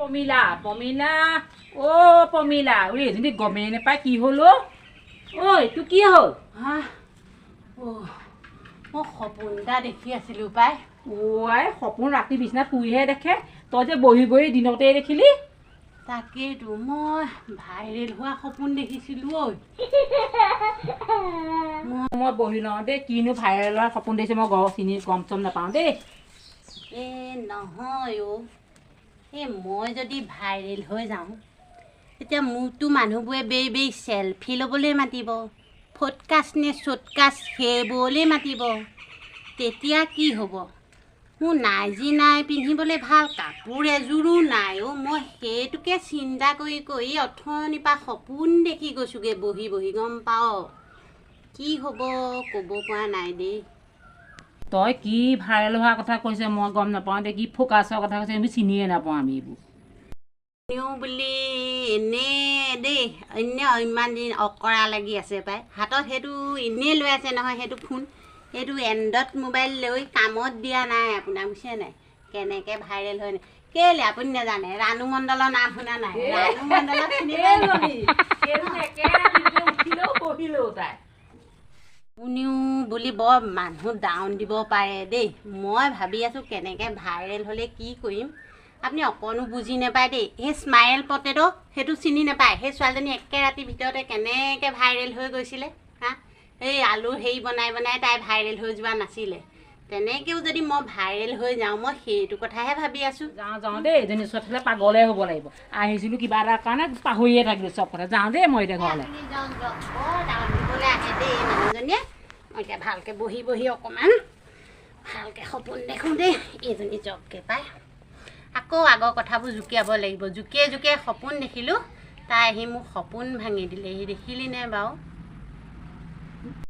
পমিলা, পমিলা, অ' পমিলা, ঐ এজনী গমেই নাপায় কি হ'ল। অ' ঐ তোৰ কি হ'ল? হা, অ' মই সপোন এটা দেখি আছিলোঁ পাই। অ' আই, সপোন ৰাতি বিচনাত শুইহে দেখে, তই যে বহি বহি দিনতেই দেখিলি। তাকেইতো, মই ভাইৰেল হোৱা সপোন দেখিছিলোঁ ঐ। মই বহি লওঁ দেই, কিনো ভাইৰেল হোৱা সপোন দেখিছে, মই গম চিনি গম চম নাপাওঁ দেই। এই নহয় অ', এই মই যদি ভাইৰেল হৈ যাওঁ তেতিয়া মোকতো মানুহবোৰে বেই বেই চেলফি ল'বলৈ মাতিব, ফটকাছ নে চটকাছ সেইবোৰলৈ মাতিব। তেতিয়া কি হ'ব? মোৰ নাইজি নাই, পিন্ধিবলৈ ভাল কাপোৰ এযোৰো নাই অ'। মই সেইটোকে চিন্তা কৰি কৰি অথনিৰ পৰা সপোন দেখি গৈছোগৈ বহি বহি, গম পাৱ? কি হ'ব ক'ব পৰা নাই দেই। তই কি ভাইৰেল হোৱা কথা কৈছে মই গম নাপাওঁ দেই, কি ফ'কাছৰ কথা কৈছে আমি চিনিয়ে নাপাওঁ আমি এইবোৰ। নিওঁ বুলি এনেই দেই, এনে ইমান দিন অকৰা লাগি আছে পাই। হাতত সেইটো এনেই লৈ আছে নহয়, সেইটো ফোন, সেইটো এণ্ড্ৰইড মোবাইল লৈ কামত দিয়া নাই আপোনাক, বুজিছে নাই? কেনেকৈ ভাইৰেল হয় কেলৈ আপুনি নাজানে? ৰাণু মণ্ডলৰ নাম শুনা নাই? ৰাণু মণ্ডলক চিনি পাই এইজনী, এইজনী একে ৰাতিতে উঠিলেও বহিলেও তাই। আপুনিও বুলি বৰ মানুহ ডাউন দিব পাৰে দেই। মই ভাবি আছোঁ কেনেকৈ ভাইৰেল হ'লে কি কৰিম, আপুনি অকণো বুজি নাপায় দেই। সেই স্মাইল পটেটো সেইটো চিনি নাপায়? সেই ছোৱালীজনী একে ৰাতিৰ ভিতৰতে কেনেকৈ ভাইৰেল হৈ গৈছিলে, হা? এই আলু হেৰি বনাই বনাই তাই ভাইৰেল হৈ যোৱা নাছিলে? তেনেকৈও যদি মই ভাইৰেল হৈ যাওঁ, মই সেইটো কথাহে ভাবি আছোঁ। যাওঁ যাওঁ দেই, এজনী ওচৰত থাকিলে পাগলে হ'ব লাগিব। আহিছিলোঁ কিবা এটা কাৰণে পাহৰিয়ে থাকিলোঁ চব কথা। যাওঁ দেই মই এতিয়া ঘৰলৈ। আপুনি যাওক যাওক, বৰ ডাউন দিবলৈ আহে দেই এই মানুহজনীয়ে। মই এতিয়া ভালকৈ বহি বহি অকণমান ভালকৈ সপোন দেখোঁ দেই। এইজনী জবকে পায় আকৌ আগৰ কথাবোৰ জুকিয়াব লাগিব। জুকিয়াই জুকিয়াই সপোন দেখিলোঁ, তাই আহি মোক সপোন ভাঙি দিলেহি, দেখিলিনে বাৰু?